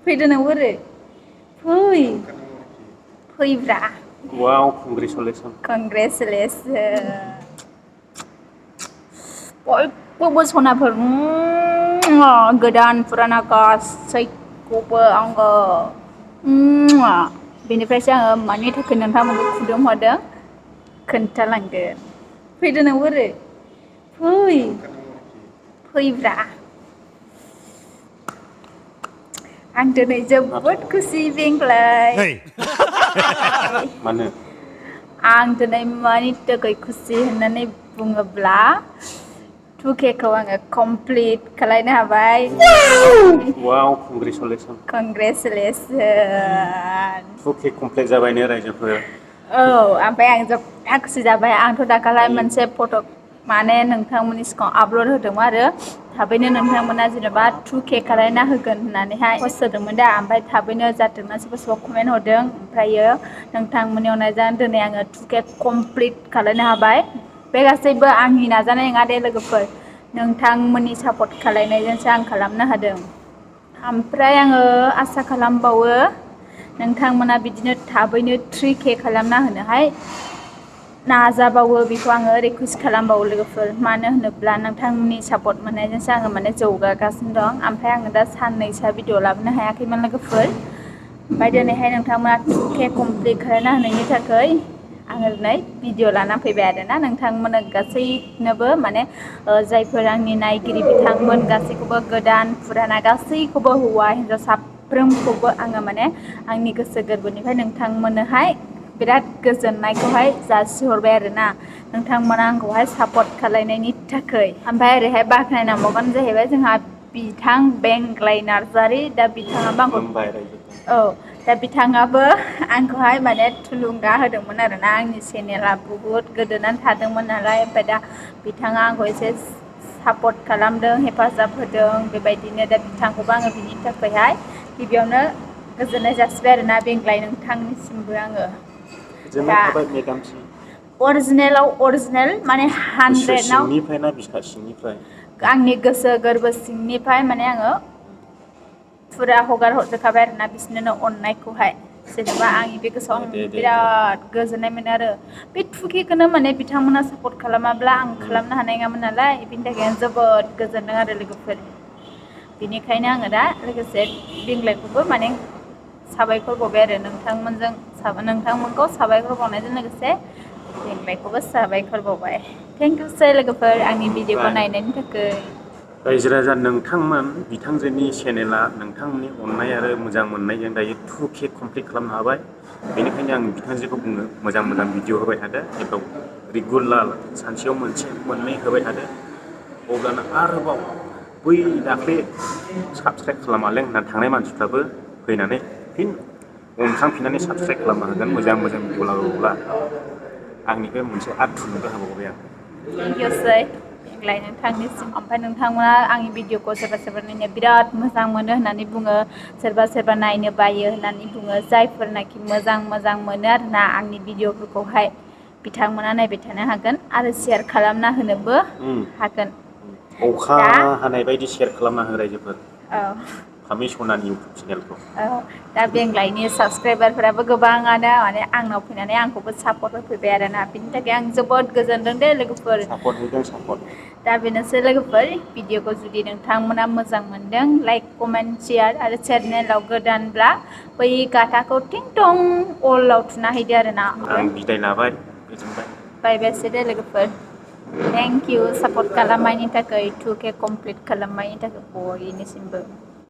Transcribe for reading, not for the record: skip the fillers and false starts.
फैदो नों बोरै फै फैब्रा वाव कंग्रेचुलेसन बयबो सनाफोर गोदान फुराना गासैखौबो आङो बेनिफ्रायसो आङो मानि थाखाय नोंथांमोनखौ खुदुमहरदों खोन्थालांगोन फैदो नों बोरै फैब्रा आं दिनै जोबोद खुसि बेंग्लाय मानो आं दिनै मानि थाखाय खुसि होननानै बुङोब्ला 2Kखौ आङो कमप्लिट खालायनो हाबाय वाव कंग्रेचुलेसन 2K कमप्लिट जाबायनो रायजोफोर औ ओमफ्राय आं जोबोद खुसि जाबाय आंथ' दाखालि मोनसे फट' माने नोंथांमोननि सिगाङाव आपल'ड होदोंमोन आरो थाबैनो नोंथांमोना जेनेबा 2K खालायना होगोन होननानैहाय पस्ट होदोंमोन दा ओमफ्राय थाबैनो जाथोंना सोरबा सोरबा कमेन्ट हरदों ओमफ्रायो नोंथांमोननि अननायजों दिनै आङो 2K कमप्लिट खालायनो हाबाय बे गासैबो आंनि नाजानाय नङा दे लोगोफोर नोंथांमोननि सापर्ट खालायनायजोंसो आं खालामनो हादों ओमफ्राय आङो आसा खालामबावो नोंथांमोना बिदिनो थाबैनो 3K खालामना होनोहाय नाजाबावो बेखौ आङो रिकुवेस्ट खालामबावो लोगोफोर मानो होनोब्ला नोंथांमोननि सापर्ट मोननायजोंसो आङो माने जौगागासिनो दं ओमफ्राय आङो दा साननैसोआ भिडिअ लाबोनो हायाखैमोन लोगोफोर ओमफ्राय दिनैहाय नोंथांमोना 2K कमप्लिट खालामना होनायनि थाखाय आङो दिनै भिडिअ लाना फैबाय आरोना नोंथांमोननो गासैनोबो माने जायफोर आंनि नायगिरि बिथांमोन गासैखौबो गोदान फुराना गासैखौबो हौवा हिन्जाव साफ्रोमखौबो आङो माने आंनि गोसो गोरबोनिफ्राय नोंथांमोननोहाय बिराद गोजोननायखौहाय जासिहरबाय आरोना नोंथांमोना आंखौहाय सापर्ट खालायनायनि थाखाय ओमफ्राय ओरैहाय बाख्नायनांबावगोन जाहैबाय जोंहा बिथां बेंग्लाय नार्जारि दा बिथाङाबो आंखौ औ दा बिथाङाबो आंखौहाय माने थुलुंगा होदोंमोन आरोना आंनि चेनेला बुहुद गोदोनानै थादोंमोन नालाय ओमफ्राय दा बिथाङा आंखौ एसे सापर्ट खालामदों हेफाजाब होदों बेबायदिनो दा बिथांखौबो आङो बिनि थाखायहाय गिबियावनो गोजोननाय जासिबाय आरोना बेंग्लाय नोंथांनिसिमबो आङो गोजोननाय दा थाबाय मेदामसिम अरिजिनेलाव अरिजिनेल माने गोसो 100 सिंनिफ्राय ना बिखा सिंनिफ्राय आंनि गोसो गोरबो सिंनिफ्राय माने आङो फुरा हगार हरजोबखाबाय आरोना बिसोरनो अननायखौहाय जेनेबा आंनि बे गोसोआव आं दे बिराद गोजोननाय मोनो आरो बे 2Kखौनो माने बिथांमोना सापर्ट खालामाब्ला आं खालामनो हानाय नङामोन नालाय बिनि थाखाय आं जोबोद गोजोनदों आरो लोगोफोर बेनिखायनो आङो दा लोगोसे देंग्लायखौबो माने साबायखर बावबाय आरो नोंथांमोनखौ साबायखर बावनायजों लोगोसे देंग्लायखौबो साबायखर बावबाय थेंकिउसै लोगोफोर आंनि भिडिअखौ नायनायनि थाखाय रायजो राजा नोंथांमोन बिथांजोनि चेनेला नोंथांमोननि अननाय आरो मोजां मोननायजों दायो 2K कमप्लिट खालामनो हाबाय बेनिखायनो आं बिथांजोखौ बुङो मोजां मोजां भिडिअ होबाय थादो जेखौ रेगुलार सानसेयाव मोनसे मोननै होबाय थादो अब्लानो आरोबाव बै दाख्लै साबसक्राइब खालामालै होननानै थांनाय मानसिफ्राबो फैनानै फिन अनखांफिननानै साबसक्राइब खालामनो हागोन मोजां मोजां भिडिअ लाबोब्ला आंनिफ्राय मोनसे आरो थुलुंगा होबावबाय आं थेंकिउसै देंग्लाय नोंथांनिसिम ओमफ्राय नोंथांमोना आंनि भिडिअखौ सोरबा सोरबा नायनो बिराद मोजां मोनो होननानै बुङो सोरबा सोरबा नायनो बायो होननानै बुङो जायफोरनाखि मोजां मोनो आरोना आंनि भिडिअफोरखौहाय बिथांमोना नायबाय थानो हागोन आरो शेयार खालामना होनोबो हागोन अखा दा हानाय बायदि शेयार खालामना हो रायजोफोर औ फामि सनानि इउटुब चेनेलखौ औ दा बेंग्लायनि साबसक्राइबारफोराबो गोबाङानो माने आंनाव फैनानै आंखौबो सापर्ट होफैबाय आरोना बिनि थाखाय आं जोबोद गोजोनदों दे लोगोफोर सापर्ट होदों सापर्ट दा बेनोसै लोगोफोर भिडिअखौ जुदि नोंथांमोना मोजां मोनदों लाइक कमेन्ट शेयार आरो चेनेलाव गोदानब्ला बै गाथाखौ टिं टं अलाव थुना हैदो आरोना आं बिदाय लाबाय गोजोनबाय बाय बायसै दे लोगोफोर थेंक इउ सापर्ट खालामनायनि थाखाय 2K कमप्लिट खालामनायनि थाखाय बयनिसिमबो